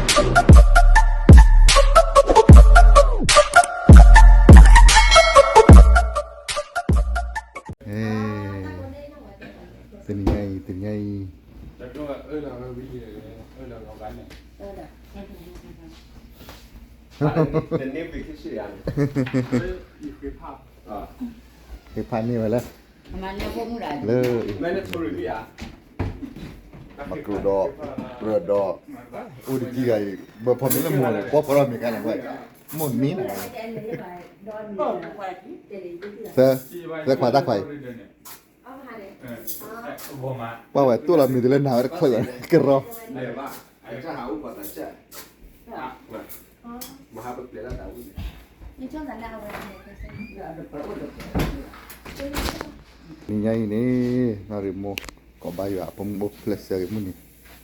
တနံၤညါအံၤ တနံၤညါအံၤ ဃ့ဖးန့ၢ်ဝဲလၢ လၢ မၤကျိၤဒီး ကြၢးဒီး အိၣ်တကံဂၤအံၤ ဘၢဖီမ့ၢ်လၢမိၢ်န့ၣ် ပှီၢ်ဖီထီၣ်မ့ၢ်ခါန့ၣ် မိၢ်မ့ၢ်န့ၣ် သၢ သၢခွါတၢ်ခွါအံၤ ပှၤဝဲတိၢ်လီၤမ့ၢ်တုၤလၢနၤဝဲတခီယၤ ကရီ နံၤညါအံၤန့ၣ် နီၢ်ရံၣ်မိၢ် ကီၢ်ဘါယွၤအဖိမုၣ်အိၣ်ဖျဲၣ်ဆၢဂ့ၤမုၢ်နံၤ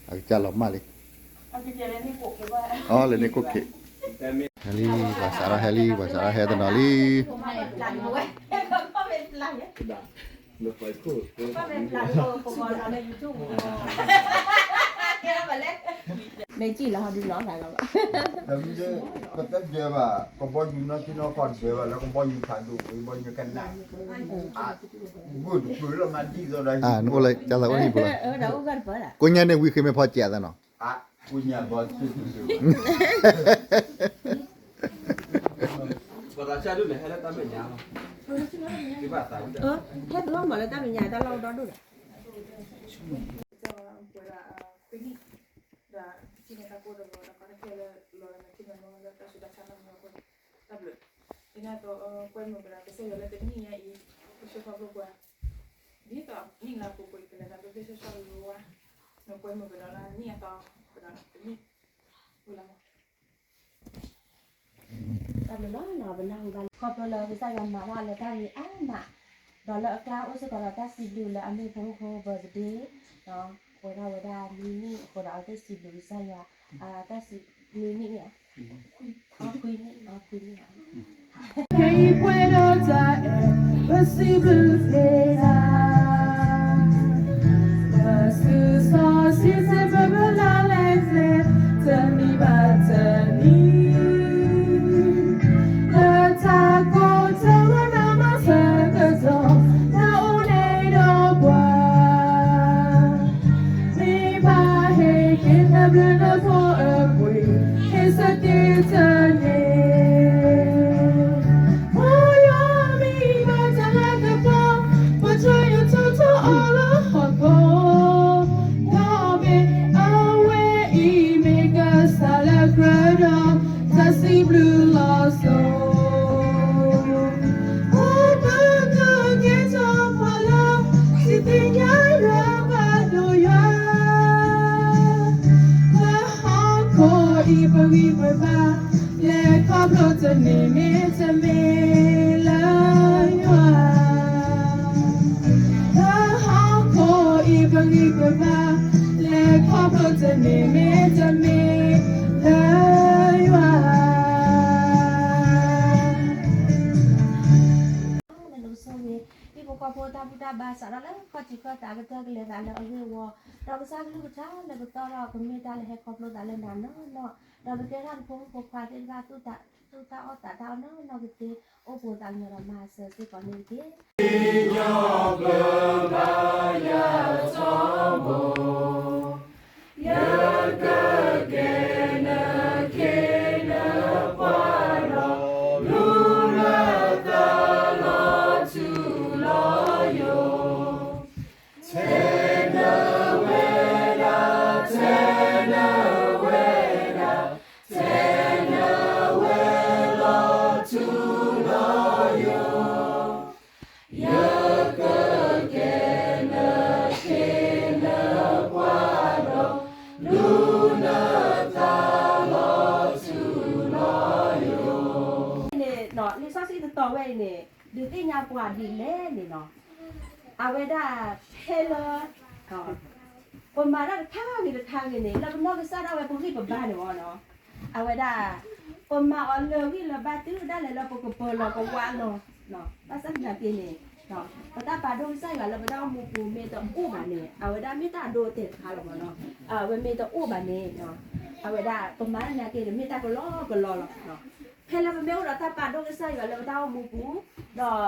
အကစၢ်လီၤမၢ်လံ အီ လဲၤန့ၢ်ကိၣ်ခ့း ဟဲလံ ပှၤစးထီၣ်ဟဲလံ ပှၤစးထီၣ်ဟဲတနီၤလံ မ့ၢ်ကံၣ်လီၤဟီဒုးလီၤ ပတဒၢဘၣ် ကဘီယူၤနီၢ်ကံၢ်နီၢ်ကီၢ်တဒၢဘၣ် လၢကဘီယူၤဖးဒိၣ် ကဘီယူၤကနၣ် ဂိၢ်တကျိၤလၢမၤဒ်သိးဒီး နအိၣ်လၢကၢ်သးအိၣ်ဟံၣ်ပူၤလီၤ ကိးညါန့ၣ်ဝံၤဃ့မ့ၢ်ဖီစဲးသးနီၤ ပှၤသးစၢ်ဒုးန့ၣ် ဟဲလၢတၢ်မဲာ်ညါလီၤ ဟဲတလီၤမးလၢတၢ်မဲာ်ညါ တၢ်လီၢ်ဒီဒိၣ်ဒီး ဒီးထံၣ်န့ၢ်တၢ်ကိၢ်တဂီၤ ဒီးကီၢ်တခဲလၢာ်လီၤဒီး ထံၣ်န့ၢ်မ့ၢ်လၢတၢ်ဆူးတၢ်ဆါနီၢ်မ့ၢ်အဃိ တၢ်ဘျုး ဒ်န့ၣ်အသိး ကွဲမုာ်ကဒီးကစၢ်ယွၤလၢတနံၣ်ညါအံၤ ပဆိၣ်ထီၣ်ပှဲၤပှဲၤ ဒ်သိးနံၣ်လါပူၤကွံာ် ကလဲၤတၢ်ဘျုးဘျုးဆှီဆှီလီၤဝါ နကွဲမုာ်ကဒီးလၢနံၣ်အသီကဒီးတနံၣ် ဝံၤလီၤမး တၢ်ဘျုးလီၤနီၤ ပနၢ်ဟူဘၣ်လၢ ခီဖျိလၢကစၢ်ယွၤမၤထီၣ်လၢတၢ်ဂ့ၤအါမး ဒီးလၢအကျါအိၣ်စ့ၢ်ကီးဒီးတၢ်စံးဘျုးလၢ အမ့ၢ်ဖိမုၣ်ဖိ birthday ဒီး အိၣ်ဒၣ်ဝဲဒၣ်နွံနံၣ်အဃိဒီး အဝဲသ့ၣ်စံးဘျုးကစၢ်ယွၤ တၢ်စံး နွံနံၣ်န့ၣ် ခွံနံၣ် ခွံနံၣ် ခဲအံၤပှဲၤဒီးတၢ်အဲၣ် ပစံးဘျုးက့ၤနၤ ပစုစီဆှံစ့ၢ် ပပလီၢ်လဲၢ်ကျဲ တနံၤဘၣ်တနံၤ လၢတၢ်ကိးတၢ်ဝဲနၤမၤဆၢကတီၢ် နအိၣ်န့ၣ်ဒီးပှၤ မ့ၢ်ဘၣ်ဟ့ၣ်က့ၤနဘျုးနဖှိၣ်အပှ့ၤ ဟ့ၣ်ဆၢက့ၤတန့ၢ် ပယီၤမံၤဘၣ်တၢ်လၤကပီၤ ပတြၢၤယထီၣ်ထီၣ်အီၤလၢဟီၣ်ခိၣ် ဒီးမ့ၢ်အဝဲအံၤ မ့ၢ်ကစၢ်လၢကြၢးဒီး တၢ်စံးဘျုးလီၤစိၤ အိၣ်ပကကဲထီၣ်ပှၤလၢ စံးသ့ၣ်ညါယွၤဘၣ်ဒိၣ်ယွၤ လၢဟီၣ်ခိၣ်အံၤပဂံၢ်ပဘါ လဲၤခီဖျိတန့ၢ်မ့တမ့ၢ်လၢယွၤ လၢဟီၣ်ခိၣ်အံၤပဂံၢ်ပဘါ လဲၤခီဖျိတန့ၢ်မ့တမ့ၢ်လၢယွၤ လၢနကဆိၣ်ဂ့ၤ ဟံၣ်ဖိဃီဖိတၢ်ဘူၣ်တၢ်ဘါ စးထီၣ်လၢခီၣ်ထံးခီၣ်သးကတၢၢ်ကလဲၤသးလၢအဂ့ၢ်အဝီ ဒီးကစၢ်ကလုၢ်ကထါလၢပသီၣ်ထီၣ် ကမ့ၢ်တၢ်လၢဟဲခီဖျိသးလၢနၤနီၢ်နီၢ် ဒီးကကဲထီၣ်နဖိမုၣ်ဖိခွါသ့ၣ်တဖၣ် သူၣ်တၢ်အီၣ်သးတၢ်အီၣ်နီၢ်နီၢ်ကသ့ အိၣ်ဘှံးသးကညီၤဒီးမၤစၢၤစ့ၢ်ကီးန့ၣ်တက့ၢ်. ကညီဘျၢဘၣ်ယၤထီဘိ ယကက့ၤနခ့နပှၤဒီး လူၤနသးလီၤထူလီၤယိာ် ထဲနဝဲဒၣ် ထဲနဝဲဒၣ် ထဲနဝဲလီၤထူလီၤယိာ် ယကက့ၤနခ့နပှၤဒီး လူၤနသးလီၤထူလီၤယိာ် န့ၣ် လံာ်စီဆှံတတီၤဝဲအံၤန့ၣ် ဒုးသ့ၣ်ညါပှၤဒ်လဲၣ်န့ၣ်နီၤ အဝဲဒၣ်ဖဲလၢ ပမၤတၢ်တခါဂ့ၤတခါဂ့ၤန့ၣ် လၢပနီၢ်ကစၢ်ဒၣ်ဝဲပဂံၢ်ပဘါန့ၣ်မ့ၢ်နီၤ အဝဲဒၣ် ပမၤအီၤလၢာ်ဂံၢ်လၢာ်ဘါတုၤဒၣ်လဲာ်လၢပကပၢၤလီၤပဝးလီၤ ဘၣ်ဆၣ်သနာ်က့န့ၣ် ပတၢ်ပာ်ဒိၣ်ကစၢ်ယွၤလၢပတၢ်အိၣ်မူပူၤမ့ၢ်တအိၣ်ဘၣ်န့ၣ် အဝဲဒၣ်မ့ၢ်တၢ်အဒိအတဲာ်တခါလီၤမ့ၢ်နီၤ အဝဲမ့ၢ်တအိၣ်ဘၣ်န့ၣ် အဝဲဒၣ်ပမၤနာ်က့န့ၣ် မ့ၢ်တၢ်ကလီကလီလီၤ. ဖဲလၢပမ့ၢ်အိၣ်ဒီးတၢ်ပာ်ဒိၣ်ကစၢ်ယွၤလၢပတၢ်အိၣ်မူပူၤ, ဒီး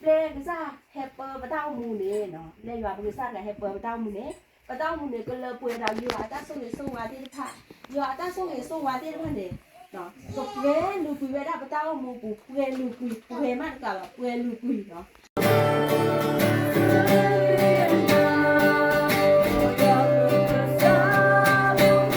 ပျဲကစၢ်ဟဲပၢပတၢ်အိၣ်မူန့ၣ်, လၢယွၤပကစၢ်ကဟဲပၢပတၢ်အိၣ်မူန့ၣ်, ပတၢ်အိၣ်မူန့ၣ် ကလၢပှဲၤဒီးယွၤအတၢ်ဆိၣ်ဂ့ၤဆိၣ်ဝါသ့ၣ်တဖၣ်, ယွၤအတၢ်ဆိၣ်ဂ့ၤဆိၣ်ဝါသ့ၣ်တဖၣ်န့ၣ် ကပှဲၤလုာ်ကွံာ်ဝဲဒၣ်ပတၢ်အိၣ်မူပူၤ, ပှဲၤလုာ်ကွံာ်, ပှဲၤမးတကးဘၣ်, ပှဲၤလုာ်ကွံာ်လီၤ.တၢ်ဘျုး, လူၤကၣ်အဆၢဒိၣ်ခံ အဆၢ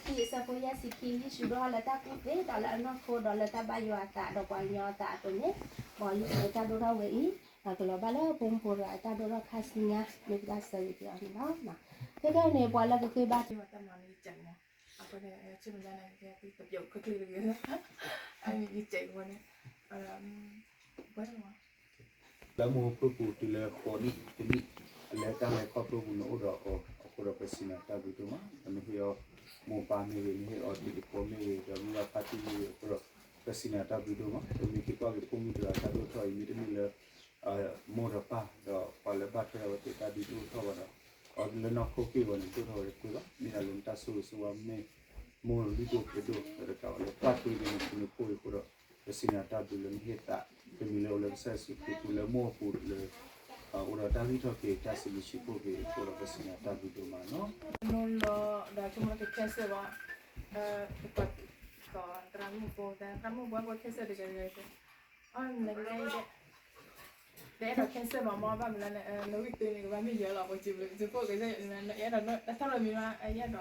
ဖိယဲၢ်ဆံခံ, ယ့ၣ်ၡူးဒိၣ်ထီၣ်လၢတၢ်ကူၣ်သ့ ဒီးလၢအနီၢ်ခိ ဒီးလၢတၢ်ဘၣ်ယွၤအသး ဒီးပှၤကညီအသးအသိးန့ၣ်, မ်ယ့ၣ်ၡူးတၢ်ဒိၣ်ထီၣ်ဝဲအံၤ, ဒီးကလီၤဘၣ်လၢဖိမုၣ်ဖိဒီးအတၢ်ဒိၣ်ထီၣ်ခါဆူညါ မ့ၢ်ပတၢ်ဆၢဂ့ၤက့ၤအီၤန့ၣ်လီၤ. ခဲကနံၣ်န့ၣ် ပှၤလၢကဃ့ဘါထုကဖၣ် တၢ်မၤန့ၣ်ယကမီၤ, အဃိန့ၣ် ဆ့ၣ်မုၢ်လၢ်န့ၣ် ကဲတပျိးချ့ချ့တဂ့ၤ, အမ့ၢ်ယကဲအံၤဝဲန့ၣ်, ဝဲ လၢမိၢ်ဖိပူၤတုၤလၢဃိးနံၣ်တနံၣ်, လၢတၢ်လဲၤခီဖျိပူၤန့ၣ်အိၣ်ဒီးအီၤအဃိဒီး ပစံးနၤတၢ်ဘျုးဒိၣ်မး, ဒီးနဟ့ၣ်အီၤမိၢ်ပၢ်မ့ၢ်ဂ့ၤ, နဟ့ၣ်အီၤတံၤသကိးမ့ၢ်ဂ့ၤ, ဒီးမုၢ်ဂၤဖါတံၢ်မ့ၢ်ဂ့ၤအဃိဒီး ပစံးနၤတၢ်ဘျုးဒိၣ်မး, ပမ့ၢ်က့ၤကွၢ်က့ၤဖိမုၣ်တဂၤတၢ်ဒိၣ်ထီၣ်အံၤ မ့တမ့ၢ်လၢ မိၢ်ဒီးပၢ် ဒီးပှၤလၢဘၣ်ထွဲဒီးဝဲသ့ၣ်တၢ်ဒုးတအိၣ်ထီၣ်ဘၣ်ဒီး အီၤလၢနီၢ်ခိက့ၢ်ဂီၤန့ၣ် ဒိၣ်ထီၣ်ဝဲတပှဲၤဘၣ်, မ့ၢ်ဒၣ်လၢနတၢ်ဆိၣ်ဂ့ၤဆိၣ်ဝါမ့ၢ် မိၢ်လုၢ်ဒိၣ်ပှ့ၤဒိၣ် ဒီးတကးဘၣ်လၢပၢ်တ့ၢ်န့ၣ်ဖိန့ၣ်ဖိအံၤအဃိဒီး ပစံးနၤတၢ်ဘျုးလၢနဟ့ၣ်သး တမံၤလၢအိၣ်လၢကစၢ်ယ့ၣ်ၡူးခရံာ်ပူၤလၢမိၢ်အပူၤလၢ အိၣ်ဒီးတၢ်ဂံၢ်ထီၣ်က့ၤတၢ်စံးဘျုးစံးဖှိၣ်က့ၤအဃိဒီး ပစံးနၤတၢ်ဘျုးဒိၣ်မးနီၤ. နလီၤဒီးဆိကမိၣ်က cancer ဘၣ်, သရၣ်မုၣ်ဖိ သရၣ်မုၣ်ဖိ cancer တဂၤဂၤ အီၤ နကဲ တအဲၣ်ဒိး cancer မးမီၢ်ဘၣ်မနုၤလဲၣ်, နဂံၢ်တၢန့ၣ် ကဘၣ်မ့ၢ်ယဲလီၤ ပစံးဘျုးစံးဖှိၣ်က့ၤ နအဲၣ်ဒိးတၢ်ထီၣ်လၢမံၤမး အဲၣ်ဒိး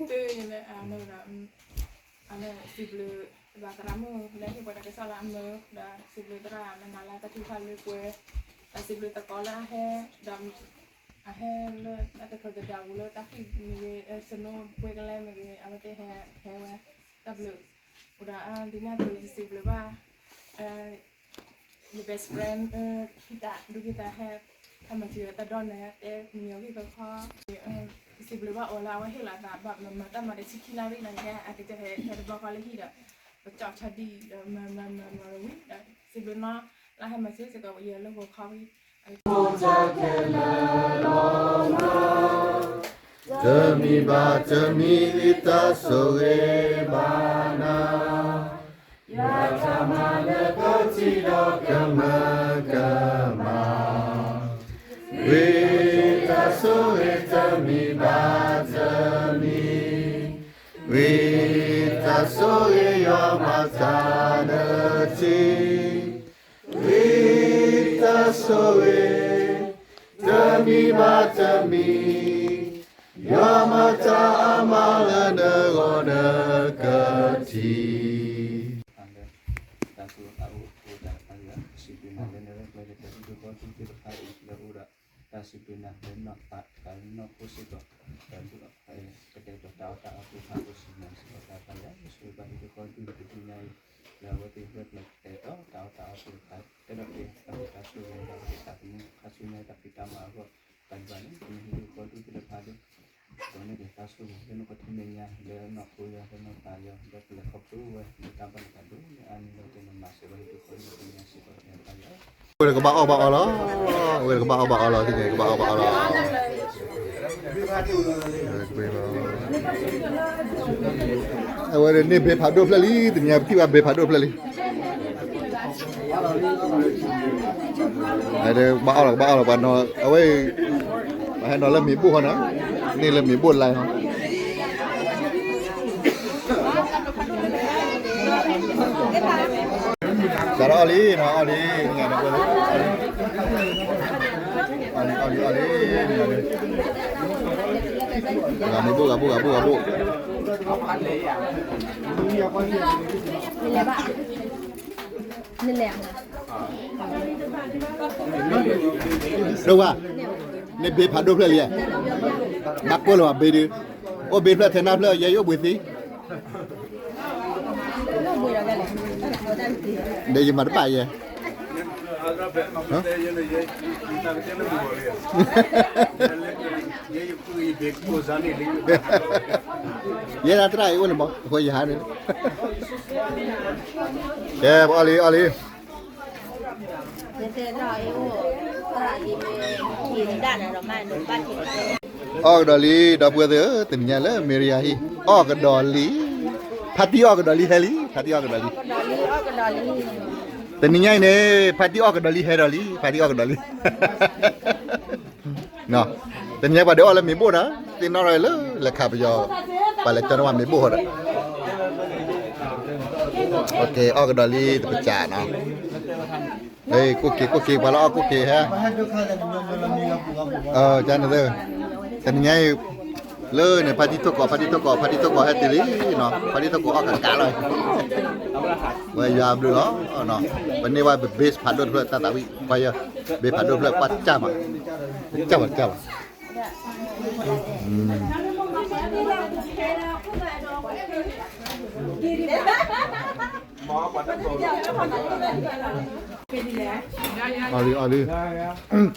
သ့ၣ်မဲာ်မး နဂံၢ်တၢ တၢ တၢန့ၣ် အဝဲဒၣ် စံးဘျုးဘၣ်သရၣ်မုၣ်လၢဟ့ၣ်ပှၤတၢ်ကစီၣ်လၢအမၢ ဒီးစံးဘျုးသရၣ်လၢနၤလၢတၢ်ထုကဖၣ်လၢပှဲၤ, ဒီးစံးဘျုးသကိးလၢအဟဲ ဒီး အဟဲလၢတၢ်ကတိၤသဒၣ်ပူၤလၢတၢ်ဃံၣ်မ့ၢ်ဂ့ၤ, စနိပှဲၤကလဲမ့ၢ်ဂ့ၤ, အဝဲသ့ၣ်ဟဲ ဟဲဝဲ တၢ်ဘျုး, အိၣ်ဒီးဒ်န့ၣ်အသိး ယစံးဘျုးဘၣ် ယ best friend ခံသး ဒူၣ်ခံသးဟဲ ဟဲမၤစၢၤတၢ်ဒီးန့ၣ် တဲမံၤအီၤဂံၢ်ခီခီ, ယစံးဘျုးဘၣ်အီၤလၢအဝဲဟ့ၣ်လီၤသး ဘၣ်မၤတၢ်မၤတဆံခံနၣ်ရံၣ်န့ၣ် အကစၢ်ဟဲတဘျီဃီလၢဟံၣ်ဒီး ပကၠီၣ်ဆီဒံၣ်ဒီးမၤမၤမၤမၤဝံၤဒီး စံးဘျုးနီၢ်လၢဟဲမၤစၢၤစ့ၢ်ကီးပယီၤလၢဂီၤခီဝံၤ တမံၤဘၣ်တမံၤ ဝံသးစူၤဂ့ၤဘၣ်နၤ, ယွၤတၢ်မၤလၢကထံၣ်ဒီးကမၢကမၣ်, ဝံသးစူၤဂ့ၤတမံၤဘၣ်တမံၤ, ဝံသးစူၤဂ့ၤယွၤမၤတၢ်လၢထံ ဝံသးစူၤဂ့ၤ တမံၤဘၣ်တမံၤ, ယွၤမၤတၢ်အါမးလၢနဂီၢ်နကထံၣ်. တၢ်စံးဘျုးနၤလၢနီၢ်သးလၢနီၢ်ခိစ့ၢ်ကီး, ဒီးကတဲာ်ကတီၤတၢ်အီၣ်တၢ်အီကိးဖးဒိၣ်စံးနၤစ့ၢ်ကီး တၢ်ပၢ်ယွၤ ဆိၣ်ဂ့ၤဘၣ်ဟံၣ်ဒူၣ်ဃီဒူၣ်တနံၤညါအံၤ, လၢအဝဲသ့ၣ်လၢပျၢၤကတဲာ်ကတီၤတၢ်အီၣ်တၢ်အီကိးဖး ကဲထီၣ်က့ၤတၢ်အိၣ်တၢ်ဆိးဝဲ ဒီးကသးသမူခါဆူညါတၢ်ဖံးတၢ်မၤအဂီၢ်, တၢ်ဒ်န့ၣ် ပမ့ၢ်ဟံၣ်ဒူၣ်ဃီဒူၣ်သ့ၣ်တဖၣ်ဒီး ကိးန့ၢ်က့ၤတၢ်ဆိၣ်ဂ့ၤလၢနကထံၣ်မဲာ်ညါ လၢနီၢ်ခိယွၤ လၢနီၢ်သးယွၤ လၢပလဲၤခီဖျိဝဲ လၢတၢ်ဘၣ်လၢတၢ်ဒိၣ်န့ၢ်အါန့ၢ်လၢကမၤစၢၤဝဲဟံၣ်ဒူၣ်ဃီဒူၣ်သ့ၣ်ညါစ့ၢ်ကီး တၢ်ပၢ်ယွၤ ဝဲကဘၣ်အီၣ်ဘၣ်အီလီၤ, ဝဲကဘၣ်အီၣ်ဘၣ်အီလီၤ သ့ၣ်ညါကဘၣ်အီၣ်ဘၣ်အီလီၤ, အဝဲန့ၣ်ဘဲဖးဒိၣ်ဖျၢၣ်လံ, တနံၤညါပထံၣ်ဘၣ်ဘဲဖးဒိၣ်ဖျၢၣ်လံ ဘၣ်အီၣ်လီၤ ကဘၣ်အီၣ်လီၤ ပှၤနီၤ အဝဲ ပှၤဟဲနီၤလၢမ့ၤဘိၣ်ဃီန့ၣ်, န့ၢ်လၢမ့ၤဘိၣ်လါဟီ စးထီၣ်အီၣ်လံနီၤ အီၣ်လံ, အီၣ်လံ အီၣ်လံ အီၣ်လံ, ဂၤမ့ၤဘိၣ် ဂၤဘိၣ် ဂၤဘိၣ် ဂၤဘိၣ် ဒိၣ်ဝါ, နဘ့ဖးဒိၣ်ဖျၢၣ်လံ, ဘၣ်ကွၢ်လီၤဘ့ဒုး, အိၣ်ဘ့ဖျၢၣ်ထဲနါဖျၢၣ် ယဲယအိၣ်ဘှံးသံ, ဒီးယမၤတဘၣ်ယဲ, ယဲဒၣ်သရၣ်အံၤအိၣ်န့ၣ်မး အဃိယဟါန့ၣ်, ကဲ ပအီၣ်လံ အီၣ်လံ အီၣ်ကဒီးလံ ဒီပုၢ်ဝဲၢ်သ့ၣ်ဧၢ, တနံၤညါအံၤလၢမ့ရယၤဟံၣ် အီၣ်ကဒီးလံ, ဖါတံၢ်အီၣ်ကဒီးလံဟဲလံ, ဖါတံၢ်အီၣ်ကဒီးလံ, တနံၤညါအံၤန့ၣ် ဖါတံၢ်အီၣ်ကဒီးလံဟဲဒီးလံ, ဖါတံၢ်အီၣ်ကဒီးလံ တနံၤညါပှၤဒုးအီၣ်လၢမ့ၤဘိၣ်နီၤ, သ့ၣ်နီၣ်ထီၣ်လၢ လဲၤခးပယီၤ, ပှၤလဲၤကၠီန့ၢ်ဝဲမ့ၤဘိၣ်ဃီဒီး, အီၣ်ကဒီးလံတပစၢ်နီၤ, ကိၣ်က့ၤ ကိၣ်က့ၤ ပှၤလၢအီၣ်ကိၣ်က့ၤဟဲ, န့ၣ်, တနံၤညါအံၤ လၢန့ၣ် ဖါတံၢ်ထိၣ်ကိး ဖါတံၢ်ထိၣ်ကိး ဖါတံၢ်ထိၣ်ကိးဟဲတုၤလံနီၤ, ဖါတံၢ်ထိၣ်ကိးအီၣ်ကကးလီၤ, ဝဲယွၤဘျုးလီၤ, ပန့ၢ်ဝဲ ဘ့ဖးဒိၣ်တဖျၢၣ်တၢ်သးဝံၣ် ကွၢ်ယဲ, ဘ့ဖးဒိၣ်တဖျၢၣ်ကွၢ်ကၢ်မး, ကၢ်ဘၣ်ကၢ်ဘၣ် အီၣ်လံ အီၣ်လံ, တ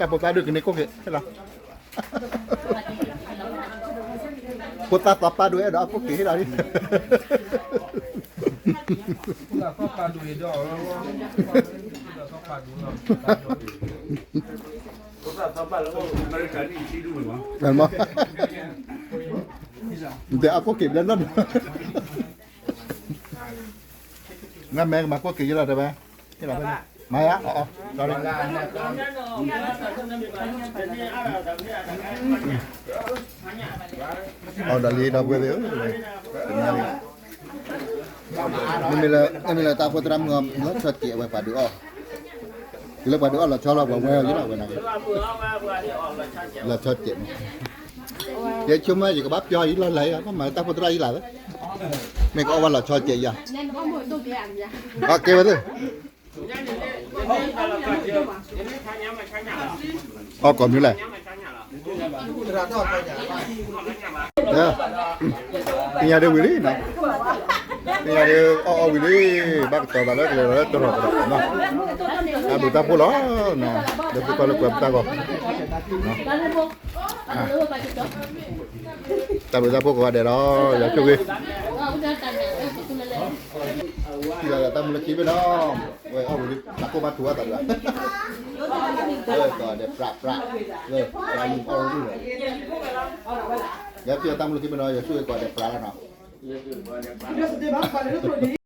ၢ်ဖိသၣ်ဒုးကန့ၢ်ကိၣ်က့ၤ ဟဲလီၤ, ဖိသၣ်သီပၢ်ဒုးအဲၣ်ဒိးအီၣ်ကိၣ်က့ၤဟဲလီၤလံ နတဲအီၣ်ကိၣ်က့ၤဘျဲၣ်နီၣ်နီၣ်, နမ့ၢ်ကမၤကိၣ်က့ၤယလီၤတဲဝဲ, မၤယၤ, အီၣ်ဒီးလံ ဒီပုၢ်ဝဲၢ်သ့ၣ်ဧၢ, မ့မ့ၢ်လၢတၢ်အိၣ်ဖှိၣ်သရၣ်မုၣ်အီၤ လီၤဆီကဲးဝဲပှၤဒုးအီၣ်, လၢပှၤဒုးအီၣ်လီၤဆီလီၤ ပှၤဝဲအီၤလံလီၤ ဝဲန့ၣ်, လီၤဆီကဲးမး, ယဆိကမိၣ် ယကဘၣ်ပျီယလီၤလၢ်ယၤ ဘၣ်မၤလၢတၢ်အိၣ်ဖှိၣ်သရၣ်ယလီၤလၢ, မ့ၢ်ကအီၣ်ဝဲလီၤဆီကဲးယၤ, အကဲဝဲသ့ၣ် အီၣ်ကိးမံၤလဲၣ်, သ့ၣ်ညါဒ်ဝံၤလံ, သ့ၣ်ညါဒ်အီၣ်အီၣ်ဝံၤလံ, ဘၣ်ကတီၤသးလၢကလဲၤလီၤလၢတရီၢ်ကဒီးနီၤ, တၢ်ဘျုးတၢ်ဖှိၣ်လီၤ, ဒီးသုကွၢ်လၢကွဲးပတၢ်ဂီၤ, တၢ်ဘျုးတၢ်ဖှိၣ်ကိးဂၤဒဲးလီၤ, ယွၤဆိၣ်ဂ့ၤ ထံၣ်လီၤတၢ်မူလၢခံဘ့ၣ်နီၤ, ဝဲအီၣ်ဝံၤလံ တၢ်ကိၢ်ဘၣ်ထူးဘၣ်သးဒံးဘၣ်, လၢကိးဂၤဒဲးပြးပြး, လၢပြးမုၢ်အီၣ်ဝံၤလံ, ယထံၣ်လီၤတၢ်မူလၢခံဘ့ၣ်နီၤ ယွၤဆိၣ်ဂ့ၤကိးဂၤဒဲးပြးလီၤနီၤ,